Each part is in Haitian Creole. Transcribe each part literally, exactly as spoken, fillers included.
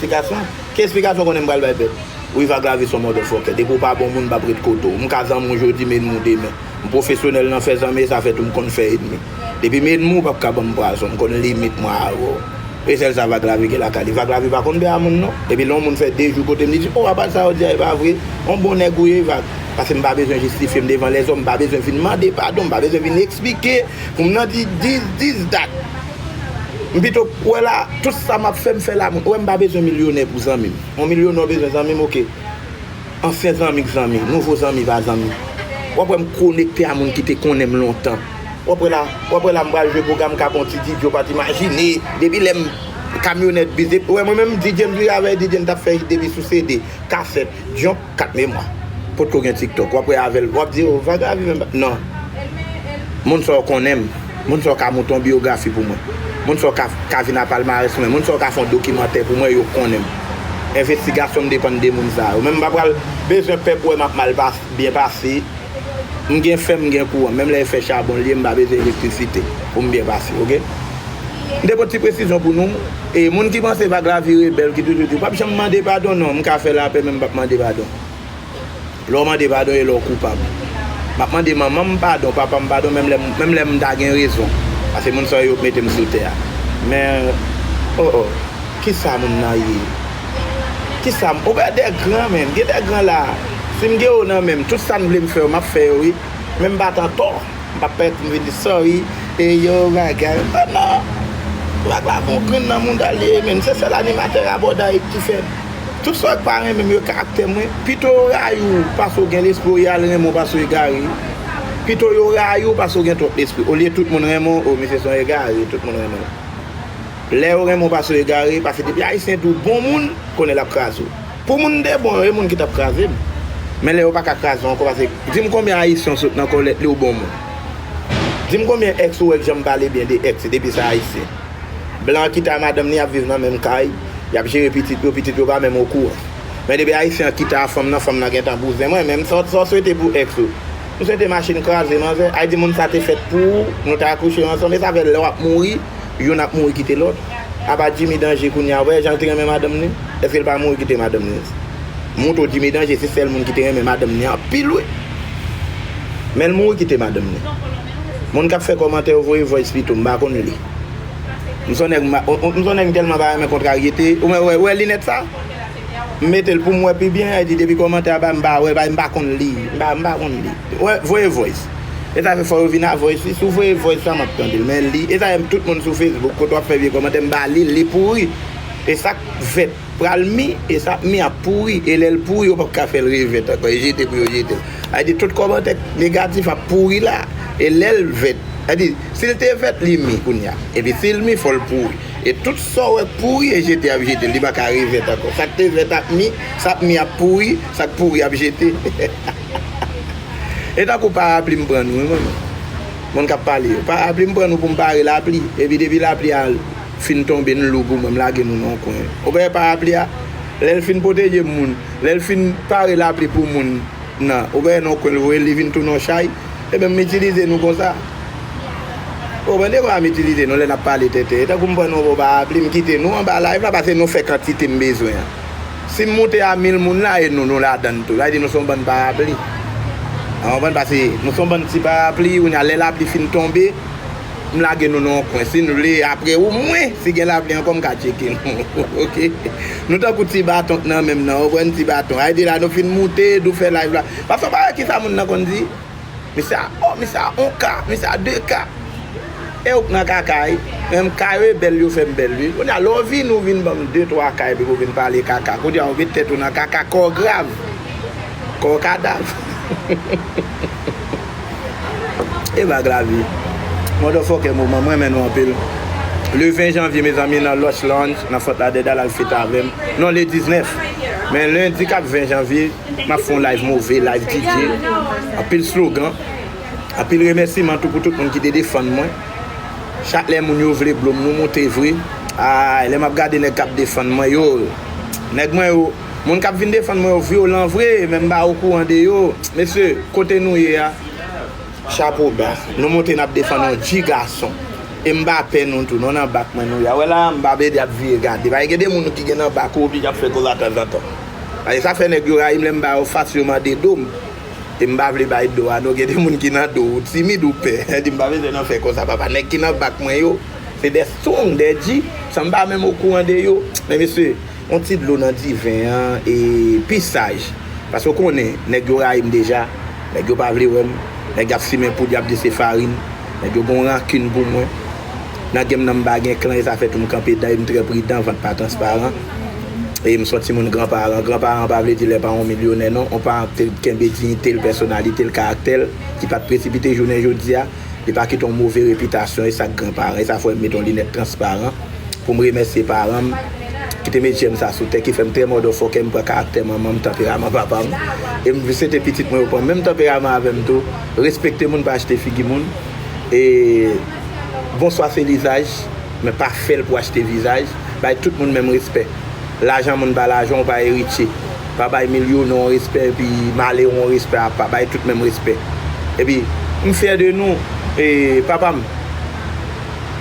Esplikasyon? Ki esplikasyon konnen m pral bay pèp? Wi, Vag Lavi se yon motherfucker. Depi w pa bon moun, m p ap ret kote w. M ka zanmi w jodi, m enmi w demen. M pwofesyonèl nan fè zanmi, e sa fè tou m konn fè enmi. Depi m enmi w, w p ap ka ban m pwazon. M konn limit mwen avè w. E sèl sa Vag Lavi gen lakay li. Vag Lavi pa konn bè a moun non. Epi lè yon moun fè de jou kote m, li di, "O, apa sa yo di a, e pa vre? Yon bon nèg ou ye, Vag." Paske m pa bezwen jistifye m devan lèzòm, m pa bezwen vin mande padon, m pa bezwen vin eksplike pou m nan di this, this, that. M pito wè la, tout sa m ap fè, m fè la. Ou wè, m pa bezwen milyonè pou zanmi m. Yon milyonè bezwen zanmi m, oke. Ansyen zanmi k zanmi, nouvo zanmi pa zanmi. W ap wè m konekte a moun ki te konnen m lontan. W ap wè la, w ap wè la m pral jwe pwogram k ap yon ti D J w pa t imajine. Depi lè m kamyonèt bize, ou wè mwen menm D J m vire avè D J m t ap fè hit depi sou C D, kasèt, djonk, kat memwa. Potko gen TikTok. W ap wè avè l, w ap di, "O, Vag Lavi menm pa," non. Moun sa yo konnen m. Moun sa yo ka monte yon biyografi pou mwen. Moun sa yo ka, ka vin a palmarès mwen. Moun sa yo ka fè yon dokimantè pou mwen, yo konnen m. Envestigasyon m depann de moun sa yo. Men m pa pral bezwen pèp wè m ap mal pas-, byen pase. M gen fè, m gen kouran. Menm lè e fè chabon l ye, m pa bezwen elektrisite pou m byen pase, oke? M te pote ti presizyon pou nou. E moun ki panse Vag Lavi rebèl, ki toujou di, "W p ap janm mande padon," non, m ka fè lapè, men m p ap mande padon. Lè w mande padon, e lè w koupab. M ap mande manman m padon, papa m padon, menm lè m, menm lè m ta gen rezon. Paske moun sa yo k mete m sou tè a. Men, o, o, kisa moun nan ye? Kisa m, ou wè dè gran, men, gen dè gran la. Si m gen yo nan men m, tout sa n vle m fè yo, m ap fè yo, wi. Men m pa t antò. M p ap pèmèt m vin di sorry. E yo, bagay. Oh non! Vag Lavi yon grenn nan mouda l ye, men. Se sèl animatè Rabòday ki fè. Tout sa w pa renmen m yo, karaktè mwen. Pito yo rayi w, paske w gen lespri, yo al renmen w, paske w egare. Pito yo rayi w, paske w gen twòp lespri. Olye tout moun renmen w, o, misye se yon egare, tout moun renmen w. Lè yo renmen w, paske w egare, paske depi Ayisyen di w bon moun, konnen l ap kraze w. Pou moun te bon yo, e moun ki t ap kraze m. Men lè yo pa ka kraze w ankò, paske di m konbyen Ayisyen w sot nan kòlèt li, ou bon moun. Di m konbyen èks ou wè k janm pale byen de èks, depi se Ayisyen. Blan an kite a madanm li, y ap viv nan menm kay, y ap jere pitit yo, pitit yo pa menm okouran. Men depi Ayisyen an kite a fanm nan, fanm nan gentan bouzen mwen, men sa, sa w swete pou èks ou? M swete machin kraze, manzè. Ay di moun sa te fèt pou ou, nou t akouche ansanm, e sa fè lè w ap mouri, youn ap mouri kite lòt. Apa Jimmy Danje kounye a, ou wè jan l te renmen madanm li? Èske l pa mouri kite madanm li? Mouto Jimmy Danje se sèl moun ki te renmen madanm li anpil, wi. Men l mouri kite madanm li. Moun k ap fè kòmantè yo voye voice pito, m pa konn li. M se yon nèg, m pa, m se yon nèg m tèlman pa renmen kontraryete. Ou wè, wè, wè linèt sa? M mete l pou m wè pi byen, e di depi kòmantè a ba m pa wè, m pa konn li, m pa, m pa konn li. Wè, voye voice. E sa fè fò yo vin a voice, wi, si w voye voice sa m ap tande l, men li, e sa fè tout moun sou Facebook, kote w ap fè vye kòmantè, m pa li l, li pouri. E sa k vèt pral mi, e sa k mi ap pouri, e lè l pouri, yo p ap ka fè l revèt ankò, e jete pou yo jete l. Sa vle di tout kòmantè negatif ap pouri la, e lè l vèt, sa vle di, si l te vèt, li mi kounye a. Epi si l mi, fò l pouri. E tout sa w wè k pouri, e jete y ap jete l. Li pa ka revèt ankò. Sa k te vèt ap mi, sa k mi ap pouri, sa k pouri ap jete. E tankou parapli m pran nou, wi, mwen menm. Moun k ap pale yo. Parapli m pran nou pou m pare lapli. Epi depi lapli a fin tonbe, n lou pou mwen, m lage nou nan yon kwen. Ou wè parapli a? Lè l fin pwoteje moun, lè l fin pare lapli pou moun, nan, ou wè nan yon kwen l voye l, li vin tounen yon chay. Ebyen, m itilize nou konsa. Ou konprann de kwa m itilize nou lè n ap pale tenten? E tankou m pran nou pou parapli, m kite nou anba live la, paske nou fè kantite m bezwen an. Si m moute a mil moun la, e nou, nou ladann tou. Sa vle di nou se yon bann parapli. Ou konprann? Paske nou se yon bann ti parapli, kounye a lè lapli fin tonbe, m lage nou nan yon kwen. Si n vle, apre omwen, si gen lapli ankò, m ka tcheke nou. Oke? Nou tankou ti baton k nan men m nan, ou konprann, ti baton. Sa vle di la, nou fin moute, nou fè live la. Paske w pa wè kisa moun nan konn di? Misye a, o, misye a yon ka, misye a de ka. E ou k nan kaka, wi. Menm ka yo e bèl yo fè m bèl, wi. Kounye a, lè w vini, ou vin ban m de, twa ka, epi pou w vin pale kaka. Kounye a, ou met tèt ou nan kaka, kò w grav. Kò w kadav. E Vag Lavi. Motherfucker moman, mwen renmen nou anpil. Le ven janvye, mezanmi, nan Lush Lounge, nan Fort Lauderdale, al fete avè m. Non, le diznèf. Men lendi k ap ven janvye, m ap fè yon live move, live D J. Anpil slogan. Anpil remèsiman tou pou tout moun ki te defann mwen. Chak lè moun yo vle blo m, nou moute vre. Ay, lè m ap gade nèg k ap defann mwen yo, nèg mwen yo, moun k ap vin defann mwen yo vyolan vre, men m pa okouran de yo. Mesye, kote nou ye a? Chapo ba. Nou moute, n ap defann yon dji gason. E m pa pè nou tou, non, nan bak mwen nou ye a. Wè la, m pa plede ap vire gade. Paske gen de moun ki gen nan bak ou, oblije ap fè konsa tanzantan. Paske sa fè nèg yo rayi m lè m ba yo fas, yo mande do m. E m pa vle bay do a, non, gen de moun ki nan do, ou timid, ou pè. Di m pa bezwen nan fè konsa, papa. Nèg ki nan bak mwen yo, se des strong, des G, san m pa menm okouran de yo. Men mesye, yon ti dlo nan diven an, e pi saj. Paske w konnen, nèg yo rayi m deja, nèg yo pa vle wè m, nèg y ap simen poud, y ap di se farin, nèg yo gen yon rankin pou mwen. Nan game nan m pa gen klan, e sa fè tou m kanpe dan, e m trè pridan, vant pa transparan. E m se yon timoun gran paran. Gran paran pa vle di lè pa yon milyonè, non. Yon paran ki te kenbe diyite l, pèsonalite l, karaktè l, ki pa t presipite jounen jodi a. Li pa kite yon move repitasyon, e sa k gran paran. E sa fè m met yon linèt transparan pou m remèsye paran m ki te met jèm sa sou tè, ki fè m trè motherfucker, m pran karaktè manman m, tanperaman papa m. E m swete pitit mwen yo pran menm tanperaman avè m tou. Respekte moun, pa achte figi moun. E bonswa se lizaj, men pa fè l pou achte vizaj. Bay tout moun menm respè. Lajan moun pa lajan w, pa eritye. Pa bay milyonè w respè, epi malere w respè apa. Bay tout menm respè. Epi, m fyè de nou, e papa m.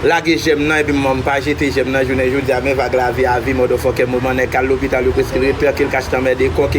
Lage jèm nan, epi m pa jete jèm nan, jounen jodi a, men vag lavi a vi, motherfucker, moman nèg k al lopital, yo prèske ret trankil, k achte anmède kò, ki